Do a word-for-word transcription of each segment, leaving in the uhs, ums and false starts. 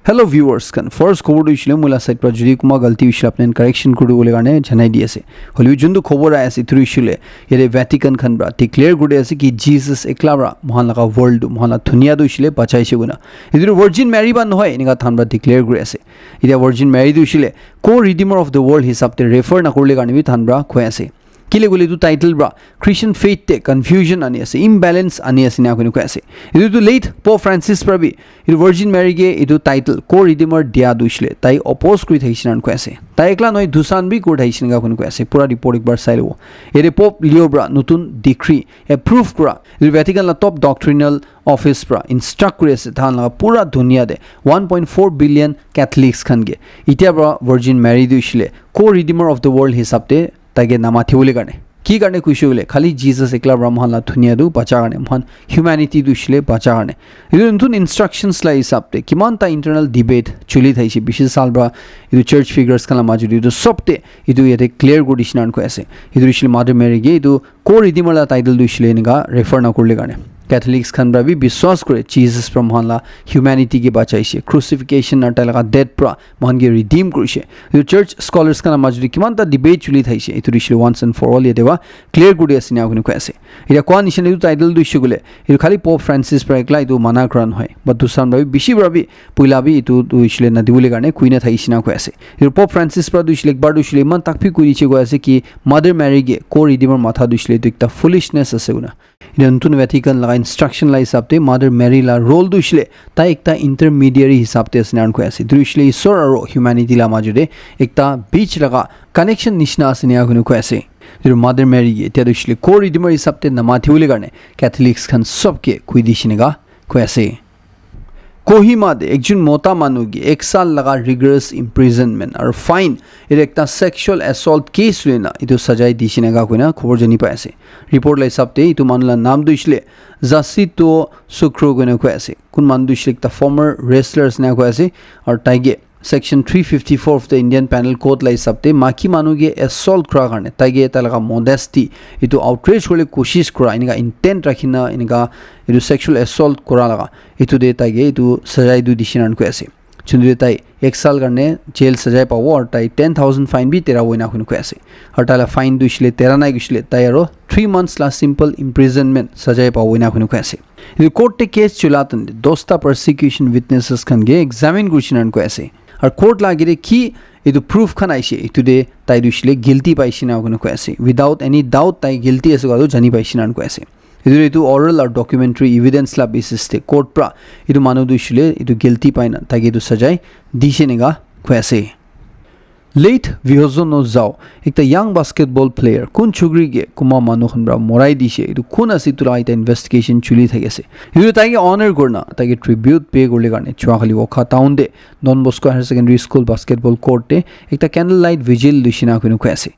Hello viewers khan, first khobor tu hoishe le moi la side pra jodi kunba galti hoishe le apni khan correction kuri bole karne janai di ase. Hoilebi juntu khobor ahi ase, etu tu hoishe le yate Vatican khan pra declare kuri ase ki Jesus ekla pra moikhan laga world tu, moikhan la dunia tu hoishe le bachaise koina. Etu tu Virgin Mary pra nohoi, enika tahan pra declare kuri ase. Etia Virgin Mary tu hoishe le co-redeemer of the world hisab te refer nakurile karne bi tahan pra koi ase. Kile koile etu title pra Christian faith te confusion ani ase, imbalance ani ase ena koina koi ase. Etu tu late Pope Francis pra bi etu Virgin Mary ke etu title co-redeemer dia tu hoishe le tai oppose kuri thakishe ena koi ase. Tai ekla nohoi, dusan bi kuri thakishe ena koina koi ase. Pura report ekbar sai lobo. Yate Pope Leo pra notun decree approve kura etu Vatican la top doctrinal office pra instruct kuri ase tahan laga pura dunia te one point four billion Catholics khan ke. Etia pra Virgin Mary tu hoishe le co-redeemer of the world hisab te taike namatibole karne. Ki karne koishe koile, khali Jesus ekla pra moikhan la dunia tu bacha karne, moikhan humanity tu hoishe le bacha karne. Etu notun instructions la hisab te kiman ta internal debate chuli thakishe bishi saal pra, etu church figures khan la majot te etu sob te etu yate clear kuri dishe ena koi ase. Etu hoishe le Mother Mary ke etu co-redeemer la title tu hoishe le enika refer nakurile karne. Catholics khan pra bi biswas kure Jesus pra moikhan la humanity ke bachaise, crucifixion aru tai laga death pra moikhan ke redeem kurishe. Etu church scholars khan la majot te kiman ta debate chuli thakishe, etu tu hoishe le once and for all yate pra clear kuri ase ena koina koi ase. Etia koa nishina etu title tu hoishe koile, etu khali Pope Francis pra ekla etu mana kura nohoi, but dusan pra bi bishi pra bi poila bi etu tu hoishe le nadibole karne koi na thakishe ena koi ase. Etu Pope Francis pra tu hoishe le ekbar tu hoishe le iman tak bi koi dishe koi ase ki Mother Mary ke co-redeemer matha tu hoishe le etu ekta foolishness ase koina. Etu notun Vatican laga instruction la hisab te Mother Mary la role tu hoishe le tai ekta intermediary hisab te ase ena koi ase. Etu hoishe le Isor aru humanity la majot te ekta beach laga connection nishina ase ena koina koi ase. Etu Mother Mary ke etia tu hoishe le co-redeemer hisab te namatibole karne Catholics khan sob ke koi dishe ena koi ase. Kohima te ekjon mota manu ke ek saal laga rigorous imprisonment aru fine, etu ekta sexual assault case loi na etu sajai dishe ena koina khobor jani pai ase. Report la hisab te etu manu la naam tu hoishe le Zasito Sukro koina koi ase. Kun manu tu hoishe le ekta former wrestler ase ena koi ase. Aru tai ke Section three fifty-four of the Indian Penal Code la hisab te maiki manu ke assault kura karne, tai ke tai laga modesty, etu outrage kuri bole koshish kura, enika intent rakhi na enika etu sexual assault kura laga, etu te tai ke etu sajai tu dishe ena koi ase. Chundri tai ek saal karne jail sajai pabo aru tai ten thousand fine bi terabo ena koina koi ase. Aru tai la fine tu hoishe le tera nai koishe le tai aru three months la simple imprisonment sajai pabo ena koina koi ase. Etu court te case chula tan te dosta prosecution witnesses khan ke examine kurishe ena koi ase. Aru court la age te ki etu proof khan aishe, etu te tai tu hoishe le guilty paishe ena koina koi ase. Without any doubt tai guilty ase koa tu jani paishe ena koi ase. Etu, etu oral aru documentary evidence la basis te court pra etu manu tu hoishe le etu guilty pai na tai ke etu sajai dishe ena koi ase. Late Vihozono Zhao, ekta young basketball player, kun chukri ke kunba manu khan pra morai dishe, etu kun ase etu la ekta investigation chuli thaki ase. Etu tai ke honor kurna, tai ke tribute pay kuribole karne, Chuakali Wokha town te Don Bosco Higher Secondary School basketball court te ekta candle light vigil luishina koina koi ase.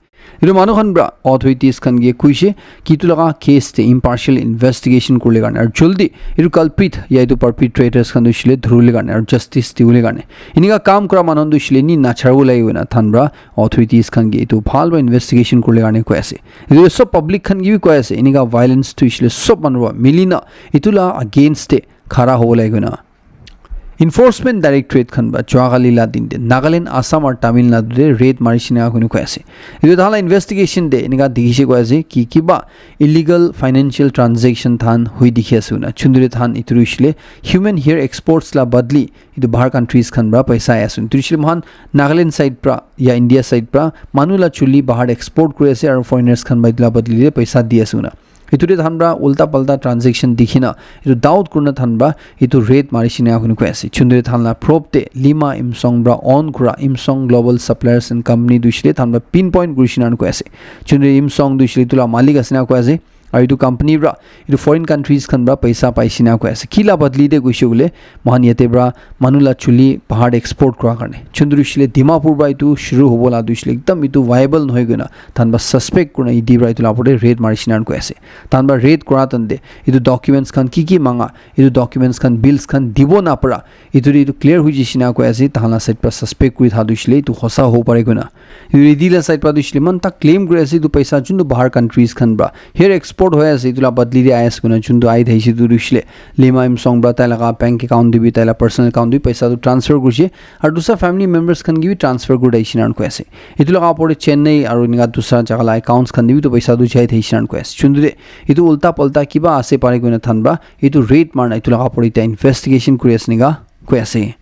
Etu manu khan pra authorities khan ke koishe ki etu laga case te impartial investigation kuribole karne aru jaldi etu culprit ya etu perpetrators khan tu hoishe le dhuribole karne aru justice dibole karne. Enika kam kura manu khan tu hoishe le ni nacharibo lage koina tahan pra authorities khan ke etu bhal pra investigation kuribole karne koi ase. Etu sob public khan ke bi koi ase, enika violence tu hoishe le sob manu pra mili na etu la against te khara hobo lage koina. Enforcement Directorate khan pra Chuakali la din te Nagaland, Assam aru Tamil Nadu te raid marishe ena koina koi ase. Etu tahan la investigation te enika dikhishe koi ase ki kiba illegal financial transaction tahan hoi dikhi ase koina. Chundri tahan etu hoishe le human hair exports la badli etu bahar countries khan pra paisa ahi ase. Etu hoishe le moikhan Nagaland side pra ya India side pra manu la chuli bahar export kuri ase aru foreigners khan pra etu la badli te paisa di ase koina. Etu te tahan pra ulta palta transaction dikhi na etu doubt kurina tahan pra etu raid marishe ena koina koi ase. Chundri tahan la probe te Lima Imsong pra own kura Imsong Global Suppliers and Company tu hoishe le tahan pra pinpoint kurishe ena koi ase. Chundri Imsong tu hoishe le etu la malik ase ena koi ase. Aru etu company pra etu foreign countries khan pra paisa paishe ena koi ase. Ki la badli te koishe koile moikhan yate pra manu la chuli bahar te export kura karne. Chundri hoishe le Dimapur pra etu shuru hobo la tu hoishe le ekdam etu viable nohoi koina tahan pra suspect kurina E D pra etu la opor te raid marishe ena koi ase. Tahan pra raid kura tahan te etu documents khan ki ki manga, etu documents khan, bills khan dibo napara, etu te etu clear hoi jaise ena koi ase. Tahan la side pra suspect kuri thakia tu hoishe le etu hosa hobo pare koina. Etu E D la side pra tu hoishe le iman ta claim kuri ase etu paisa juntu bahar countries khan pra hair export Report hoi ase, etu la badli de ahi ase koina, juntu ahi thakishe, etu tu hoishe le Lima Imsong pra tai laga bank account de bi, tai la personal account de bi paisa tu transfer kurishe, aru dusra family members khan ke bi transfer kuri thakishe na koi ase. Etu laga opor de Chennai aru enika dusra jaga la accounts khan de bi tu paisa tu jai thakishe na koi ase. Juntu de etu ulta palta kiba ase pare koina than pra etu raid marna etu laga opor de ekta investigation kuri ase enika koi ase.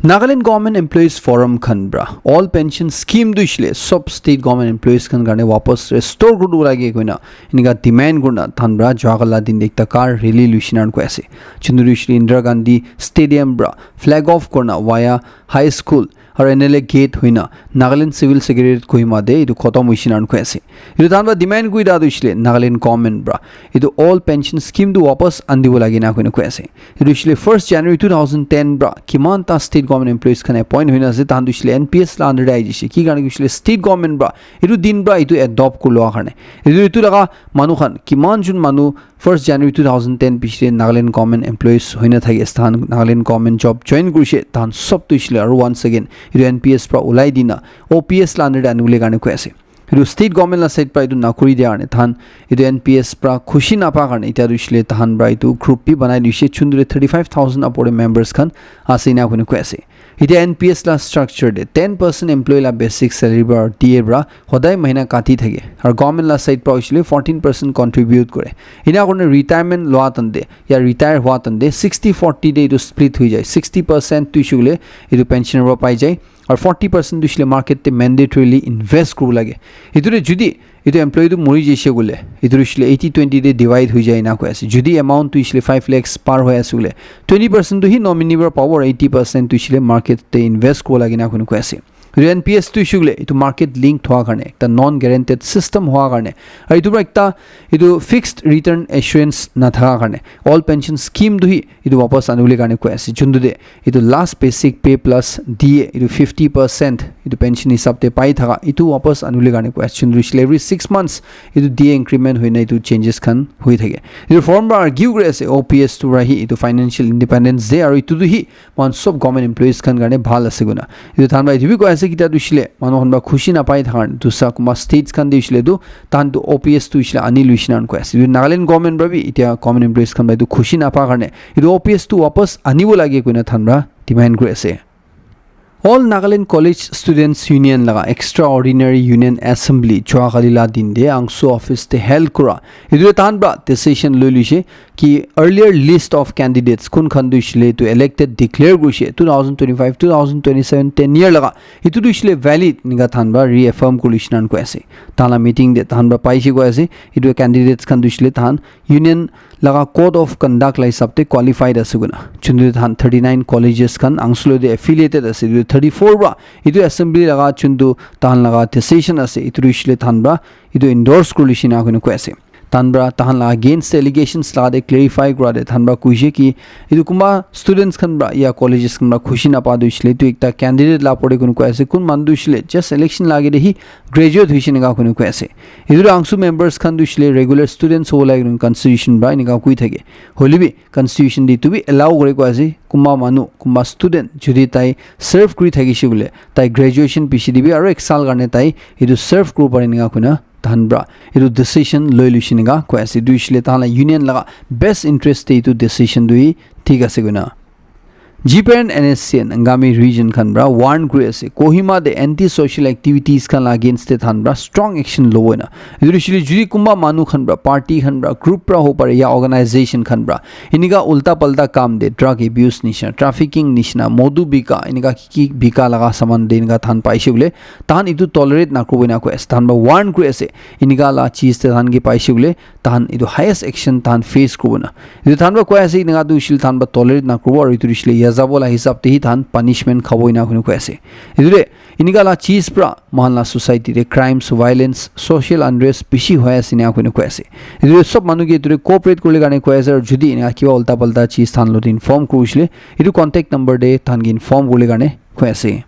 Nagaland Government Employees Forum khan pra all pension scheme tu hoishe le sob state government employees khan karne wapas restore kuri dibo lage koina enika demand kurina than pra jua kali la din de ekta car rally luishe na koi ase. Juntu tu hoishe le Indira Gandhi Stadium pra flag off kurina via High School aru N L A gate hoina Nagaland Civil Secretariat Kohima de etu khotom hoishe na koi ase. Etu than pra demand kuri da tu hoishe le Nagaland government pra etu all pension scheme tu wapas ani dibo lage na koina koi ase. Etu hoishe le first January two thousand ten pra kiman ta state government employees khan appoint hoina ase, tahan tu hoishe le N P S la under de ahi jai se. Ki karne hoishe le state government pra etu din pra etu adopt kuri lua karne. Etu, etu laga manu khan, kiman jun manu first January two thousand ten piche de Nagaland government employees hoina thaki ase, tahan Nagaland government job join kurishe, tahan sob tu hoishe le aru once again etu N P S pra ulai dina O P S la under de ani bole karne koi ase. Etu state government la side pra etu nakuri dia karne, tahan etu N P S pra khushi napa karne, etia tu hoishe le tahan pra etu group bi banai dishe, juntu de thirty five thousand upor de members khan ase ena koina koi ase. Etia N P S la structure de ten percent employee la basic salary pra D A pra hodai mahina kati thake. Aru government la side pra hoishe le fourteen percent contribute kore. Ena koina retirement lua tan de, ya retire hua tan de sixty forty de etu split hoi jai. Sixty percent tu hoishe le etu pension pra pai jai. Aru forty percent tu hoishe le market te mandatorily invest kuribo lage. Etu de jodi etu employee tu mori jaise koile, etu tu hoishe le eighty twenty de divide hoi jai ena koi ase. Jodi amount tu hoishe le five lakhs par hoi ase koile, twenty percent tu hi nominee para pabo aru eighty percent tu hoishe le market te invest kuribo lage ena koi ase. Etu N P S tu hoishe koile etu market link hua karne, ekta non guaranteed system hua karne, aru etu para ekta etu fixed return assurance nathaka karne, all pension scheme tu hi etu wapas anibole karne koi ase. Juntu de etu last basic pay plus D A etu fifty percent etu pension hisab te pai thaka etu wapas anibole karne koi ase. Juntu hoishe le every six months etu D A increment hoina etu changes khan hoi thake. Etu forum para argue kuri ase O P S tu para hi etu financial independence de aru etu tu hi moikhan sob government employees khan karne bhal ase koina. Etu tahan para etu bi koi ase, kitia tu hoishe le manu khan para khushi napai thakan tu sa kunba states khan de hoishe le tu tahan tu O P S tu hoishe le ani luishe na koi ase. Etu Nagaland government para bi itia government employees khan para etu khushi napa karne etu O P S tu wapas anibo lage koina tahan para demand kuri ase. All Nagaland College Students Union laga Extraordinary Union Assembly jua kali la din de ANGSU office te held kura. Etu de tahan para decision loi luishe ki earlier list of candidates kun khan tu hoishe le etu elected declare kurishe two thousand twenty-five, two thousand twenty-seven ten year laga, etu tu hoishe le valid enika tahan para reaffirm kuri luishe na koi ase. Tahan la meeting de tahan para paishe koi ase, etu candidates khan tu hoishe le tahan union laga code of conduct la hisab te qualified ase koina. Juntu tahan thirty nine colleges khan ANGSU lo de affiliated ase, etu thirty four para etu assembly laga juntu tahan laga decision ase, etu tu hoishe le tahan para etu endorse kuri luishe na koina koi ase. Tahan para tahan la against allegations laga de clarify kura de tahan para koishe ki etu kunba students khan para ya colleges khan para khushi napa tu hoishe le etu ekta candidate la opor de koina koi ase, kun manu tu hoishe le just election la age de hi graduate hoishe enika koina koi ase. Etu tu ANGSU members khan tu hoishe le regular students hobo lage koina constitution para enika koi thake. Hoile bi constitution de etu bi allow kore koi ase, kunba manu, kunba student jodi tai serve kuri thakishe koile, tai graduation piche de bi aru ek saal karne tai etu serve kuribo pare enika koina tahan para etu decision loi luishe enika koi ase. Etu hoishe le tahan la union laga best interest te etu decision tu hi thik ase koina. G P N N S C N Angami region khan para warn kuri ase, Kohima te anti social activities khan la against te tahan para strong action lobo na. Etu hoishe le jodi kunba manu khan para, party khan para, group para hobo pare ya organization khan para enika ulta palta kam de, drug abuse nishina, trafficking nishina, modu bika, enika ki ki bika laga saman de enika tahan paishe koile, tahan etu tolerate nakuribo ena koi ase. Tahan para warn kuri ase, enika la cheez te tahan ke paishe koile tahan etu highest action tahan face kuribo na. Etu tahan para koi ase, enika tu hoishe le tahan para tolerate nakuribo aru etu hoishe le ya jabo la hisab te hi tahan punishment khabo ena koina koi ase. Etu de enika la cheez para moikhan la society te crimes, violence, social unrest bishi hoi ase ena koina koi ase. Etu de sob manu ke etu de cooperate kuribole karne koi ase, aru jodi enika kiba ulta palta cheez tahan lo de inform kurishe le etu contact number de tahan ke inform kuribole karne koi ase.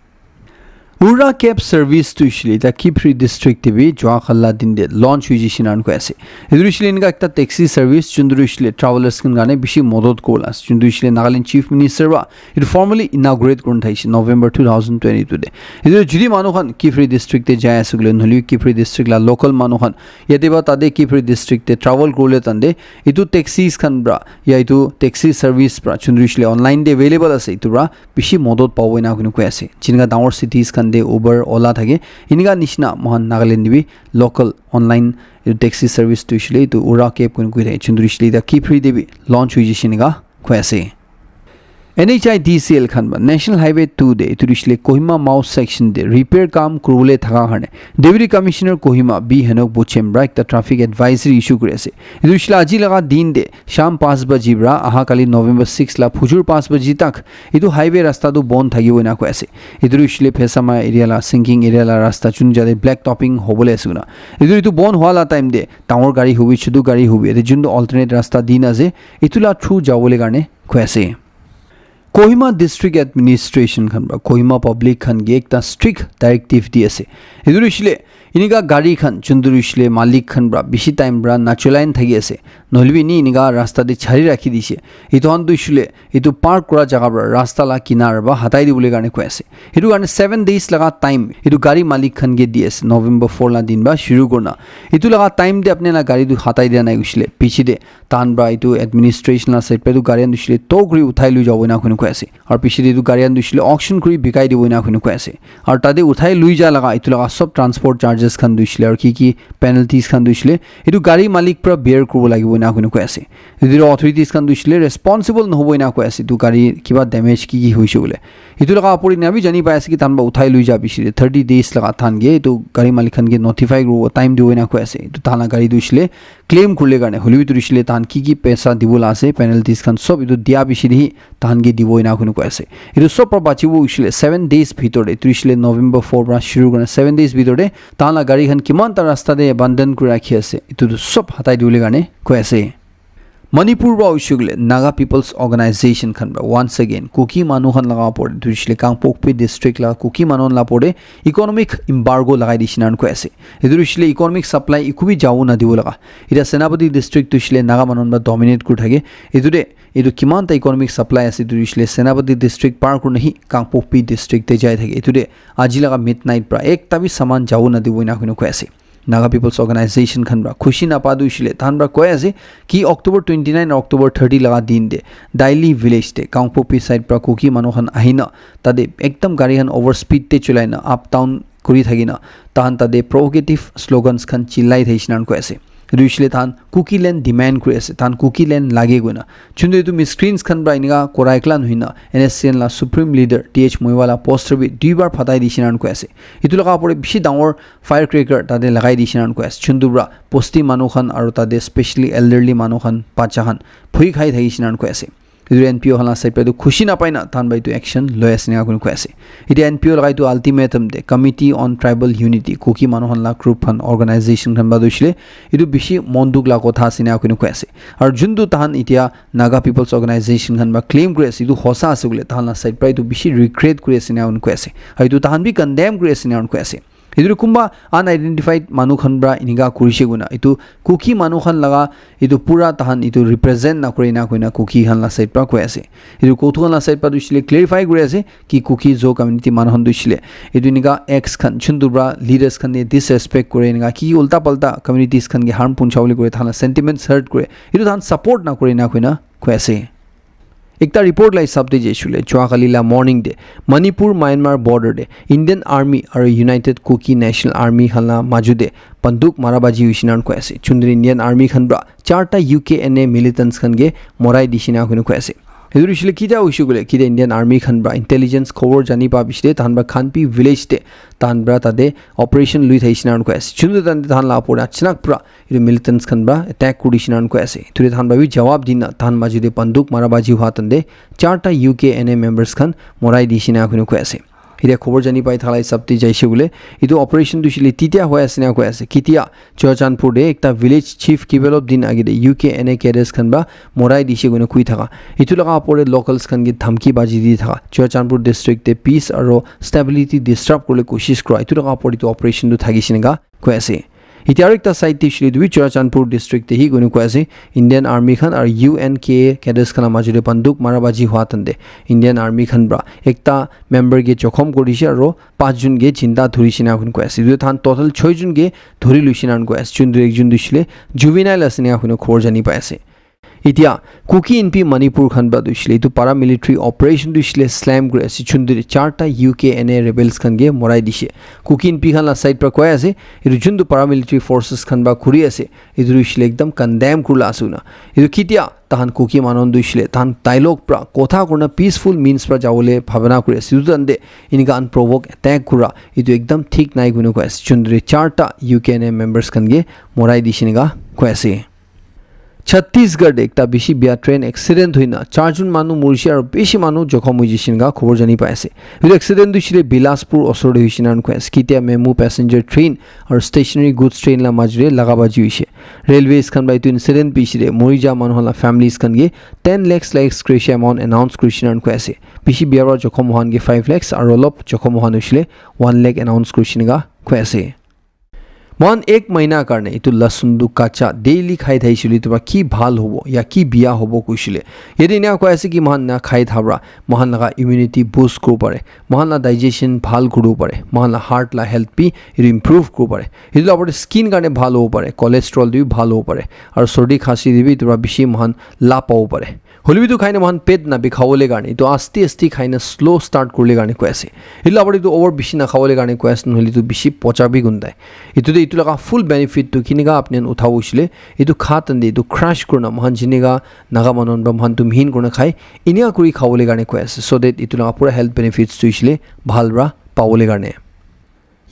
Ura cab service tu hoishe le ta Kiphire district te bi jua kali la din te launch hoishe koina koi ase. Etu hoishe le enika ekta taxi service juntu hoishe le travelers khan karne bishi modot kura ase. Juntu hoishe le Nagaland Chief Minister para etu formally inaugurate kurina thakishi November two thousand twenty-two te. Etu jodi manu khan Kiphire district te jai ase koile, nohole Kiphire district la local manu khan yate ba tate Kiphire district te travel kuribole tande etu taxis khan para ya etu taxi service para juntu hoishe le online te available ase, etu para bishi modot pabo ena koina koi ase. Jenika dangor cities khan te Uber, Ola thake, enika nishina moikhan Nagaland te bi local online etu taxi service tu hoishe le etu Ura cab koina koi thake. Juntu hoishe le eta Kiphire te bi launch hoishe koina koi ase. N H I D C L khan para National Highway two te etu hoishe le Kohima Mao section te repair kam kuribole thaka karne Deputy Commissioner Kohima B Henok Bochem para ekta traffic advisory issue kuri ase. Etu hoishe le aji laga din te sham panch baji para aha kali November six la phujur panch baji tak etu highway rasta tu bon thakibo ena koi ase. Etu hoishe le Phesama area la sinking area la rasta jun jate black topping hobole ase koina. Etu, etu bon hwa la time te dangor gari hobi, chutu gari hobi, ete juntu alternate rasta dina ase, etu la through jabole karne koi ase. Kohima District Administration khan para Kohima public khan ke ekta strict directive di ase. Etu hoishe le enika gari khan juntu hoishe le malik khan para bishi time para nachulai na thaki ase. Nohole bi ni enika rasta te chari rakhi dishe. Etu khan tu hoishe le etu park kura jaga para rasta la kinar para hatai dibole karne koi ase. Etu karne seven days laga time etu gari malik khan ke di ase, November four la din para shuru kurina. Etu laga time te apni la gari tu hatai dia nai hoishe le piche te tahan para etu administration la side para etu gari khan tu hoishe le toh kuri uthai loi jabo ena koina koi ase. Aru piche te etu gari khan tu hoishe le auction kuri bikai dibo ena koina koi ase. Aru tate uthai loi ja laga etu laga sob transport charges khan tu hoishe le aru ki ki penalties khan tu hoishe le etu gari malik para bear kuribo lagibo ena koina koi ase. Etu authorities khan tu hoishe le responsible nohobo ena koi ase, etu gari kiba damage ki ki hoishe koile. Etu laga opor ena bi jani pai ase ki tahan para uthai loi ja piche te thirty days laga tahan ke etu gari malik khan ke notify kuribo time dibo ena koi ase. Etu tahan la gari tu hoishe le claim kurile karne, hoile bi tu hoishe le tahan ki ki paisa dibo la ase, penalties khan sob etu dia piche te hi tahan ke dibo ena koina koi ase. Etu sob para bachibo hoishe le seven days bhitor te, etu hoishe le November four para shuru kurina seven days bhitor te tahan la gari khan kiman ta rasta te abandon kuri rakhi ase, etu tu sob hatai dibole karne koi ase. Manipur para hoishe koile Naga People's Organization khan para once again Kuki manu khan laga opor te, etu hoishe le Kangpokpi district la Kuki manu khan la opor te economic embargo lagai dishe ena koi ase. Etu hoishe le economic supply eku bi jabo nadibo laga. Eta Senapati district tu hoishe le Naga manu khan para dominate kuri thake. Etu te etu kiman ta economic supply ase, etu hoishe le Senapati district par kurina hi Kangpokpi district te jai thake. Etu te aji laga midnight para ekta bi saman jabo nadibo ena koina koi ase. Naga People's Organization khan para khushi napa tu hoishe le tahan para koi ase ki October twenty nine aru October thirty laga din te Daily village te Kangpokpi side para Kuki manu khan ahina tate ekdam gari khan over speed te chulai na up down kuri thakina tahan tate provocative slogans khan chillai thakishi ena koi ase. Etu hoishe le tahan Kuki land demand kuri ase, tahan Kuki land lage koina. Juntu etu miscreants khan para enika korai kala nohoi na N S C N la supreme leader T H Muivah la poster bi duibar phatai dishe ena koi ase. Etu laga opor te bishi dangor firecracker tate lagai dishe ena koi ase. Juntu para bosti manu khan aru tate specially elderly manu khan, bacha khan bhoi khai thakishi ena koi ase. Etu N P O khan la side para etu khushi napai na tahan para etu action loi ase ena koina koi ase. Etia N P O laga etu ultimatum te Committee on Tribal Unity, Kuki manu khan la group khan, organization khan para tu hoishe le etu bishi mon dukh la kotha ase ena koina koi ase. Aru juntu tahan etia Naga People's Organization khan para claim kuri ase, etu hosa ase koile tahan la side para etu bishi regret kuri ase ena koina koi ase. Aru etu tahan bi condemn kuri ase ena koina koi ase. Etu tu kunba unidentified manu khan para enika kurishe koina, etu Kuki manu khan laga etu pura tahan etu represent nakure ena koina Kuki khan la side para koi ase. Etu Kuki khan la side para tu hoishe le clarify kuri ase ki Kuki Zo community manu khan tu hoishe le etu enika acts khan juntu para leaders khan ke disrespect kure, enika ki ulta palta communities khan ke harm puncha bole kure, tahan la sentiments hurt kure, etu tahan support nakure ena koina koi ase. Ekta report la hisab te jaishe koile, jua kali la morning te Manipur Myanmar border te Indian Army aru United Kuki National Army khan la maju te banduk mara baji hoishe ena koi ase. Juntu Indian Army khan para charta U K N A militants khan ke morai dishe ena koina koi ase. Etu hoishe le kitia hoishe koile, kitia Indian Army khan para intelligence khobor jani pa piche te tahan para Khanpi village te tahan para tate operation lui thakishi ena koi ase. Juntu tahan, tahan la opor te achanak para etu militants khan para attack kuri dishe ena koi ase. Etu te tahan para bi jawab dina tahan majo te banduk mara baji hua time te charta U K N A members khan morai dishe ena koina koi ase. Etia khobor jani pai thala hisab te jaise bole, etu operation tu shile titia hoi ase na koi ase. Kitia Churachandpur te ekta village chief kiba olop din age te U K N A cadres khan ba morai dise koina kui thaka. Etu laga opor te locals khan ke dhamki baji di thaka. Churachandpur district te peace aro stability disturb kurle koshish kura. Etu laga opor te etu operation tu thakishe neka koi ase. Etia aro ekta side te shile tu bi Churachandpur district te hi koina koi ase. Indian Army khan aro U N K A cadres khan la majot te banduk mara baji hua tan te Indian Army khan pra ekta member ke jokhom kuri dishe aro pach jun ke jinda dhuri shina koi ase. Etu than total choi jun ke dhuri lui shina koi ase. Jun tu ekjun tu shile juvenile ase na koi khobor jani pai ase. Etia Kuki Inpi Manipur khan pra tu shile etu paramilitary operation tu shile slam kuri ase. Jun tu charta U K N A rebels khan ke morai dishe. Kuki Inpi khan la side pra koi ase, etu jun tu paramilitary forces khan pra kuri ase, etu tu shile ekdam condemn kurila ase na. Etu kitia tahan Kuki manu tu shile tahan dialogue pra kotha kurna peaceful means pra jawole bhabana kuri ase. Etu tante enika unprovoked attack kura etu ekdam thik nai koina koi ase. Jun tu charta U K N A members khan ke morai dishe neka koi ase. Chhattisgarh te ekta bishi bia train accident hoina charjun manu murishe aro bishi manu jokhom hoi jishe neka khobor jani pai ase. Etu accident tu shile Bilaspur osor te hoishe na koi ase. Kitia memo passenger train aro stationary goods train la majot te laga baji hoishe. Railways khan pra etu incident piche te mori ja manu khan la families khan ke ten lakhs lakhs kuri she amount announce kuri she na koi ase. Bishi bia pra jokhom khan ke five lakhs aro olop jokhom khan hoishile one lakh announce kuri she neka koi ase. Mohan ek mahina karne etu lasun tu kacha daily khai thai shile etu pra ki bhal hobo ya ki biya hobo kuishile. Yate ena koi ase ki mohan na khai tha pra mohan laga immunity boost kuribo pare, mohan la digestion bhal kuribo pare, mohan la heart la health bi etu improve kuribo pare. Etu la opor te skin karne bhal hobo pare, cholesterol te bi bhal hobo pare, aro sordi khasi te bi etu pra bishi mohan la pabo pare. Hoilebi etu khai na mohan pet na bikhabole karne, etu asti asti khai na slow start kurle karne koi ase. Etu la opor te etu over bishi na khabole karne koi ase, nohole etu bishi pocha bi gundai. Etu te etu laga full benefit tu kinika apni khan uthabo hoisile, etu kha tande etu crush kurna mohan jinika Naga manu khan pra mohan tu mihin kurna khai, inika kuri khabole karne koi ase, so that etu laga pura health benefits tu hoisile bhal pra pabole karne.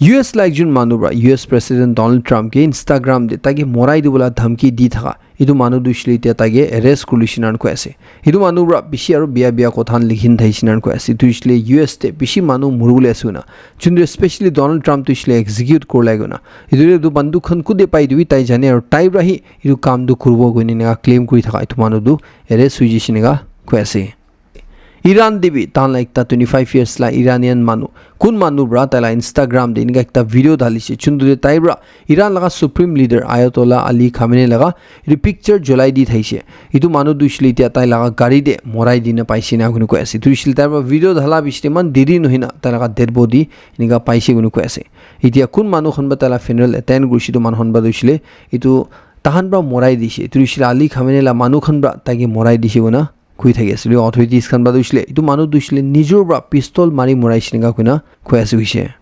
U S la ekjun manu pra U S President Donald Trump ke Instagram te taike morai dibola dhamki di thaka. Etu manu tu hoisile etia taike arrest kuri lishe na koi ase. Etu manu pra bishi aro bia bia kotha khan likhi na thaishe na koi ase. Etu hoisile U S te bishi manu muribole ase koina. Juntu especially Donald Trump tu hoisile execute kuribole koina. Etu te etu banduk khan kute pai etu bi tai jane aro tai pra hi etu kam tu kuribo koina eneka claim kuri thaka etu manu tu arrest hoi jaishe eneka koi ase. Iran te bi tahan la ekta twenty five years la Iranian manu, kun manu pra tai la Instagram te eneka ekta video dhalishe, juntu te tai pra Iran laga Supreme Leader Ayatollah Ali Khamenei laga etu picture jolai di thaishe. Etu manu tu hoisile etia tai laga gari te morai dina paishe na koi koi ase. Etu hoisile tai pra video dhala piche te eman deri nohoi na tai laga dead body eneka paishe koi koi ase. Etia kun manu khan pra tai la funeral attend kurishe etu manu khan pra tu hoisile etu tahan pra morai dishe. Etu hoisile Ali Khamenei la manu khan pra taike morai dishe koina koi thaki ase. Authorities khan pra tu hoisile etu manu tu hoisile nijor pra pistol mari moraishe eneka koina koi ase hoishe.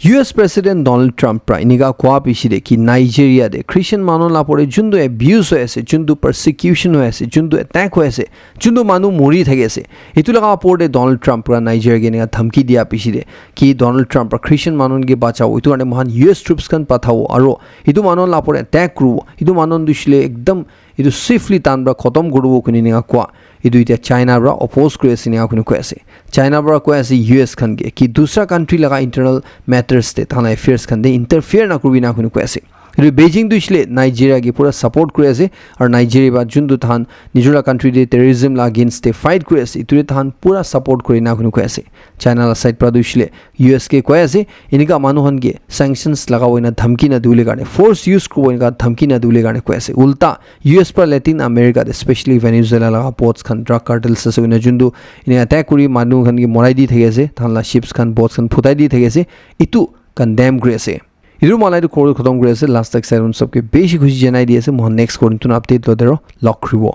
U S President Donald Trump pra eneka koa piche te ki Nigeria te Christian manu la opor te juntu abuse hoi ase, juntu persecution hoi ase, juntu attack hoi ase, juntu manu mori thaki ase, etu laga opor te Donald Trump pra Nigeria ke eneka dhamki dia piche te ki Donald Trump pra Christian manu ke bachabo, etu karne mohan U S troops khan pathabo aro etu manu la opor te attack kuribo, etu manu tu hoisile ekdam etu swiftly tahan pra khotom kuribo koina eneka koa. Etu etia China pra oppose kuri ase eneka koina koi ase. China pra koi ase U S khan ke ki dusra country laga internal matters te tahan la affairs khan te interfere na kuribi eneka koina koi ase. Etu Beijing tu hoisile Nigeria ke pura support kuri ase, aro Nigeria pra juntu tahan nijor la country te terrorism la against te fight kuri ase, etu te tahan pura support kuri eneka koina koi ase. China la side pra tu hoisile U S ke koi ase, eneka manu khan ke sanctions lagabo ena dhamki na dibole karne, force use kuribo eneka dhamki na dibole karne koi ase. Ulta U S pra Latin America te, especially Venezuela laga ports khan, drug cartels ase koina juntu eneka attack kuri manu khan ke morai di thaki ase, tahan la ships khan, boats khan phutai di thaki ase, etu condemn kuri ase. Etu malai tu khobor khotom kuri ase, last tak sai sabke bishi khushi janai di ase, mohan next khobor notun update lote aro log kuribo.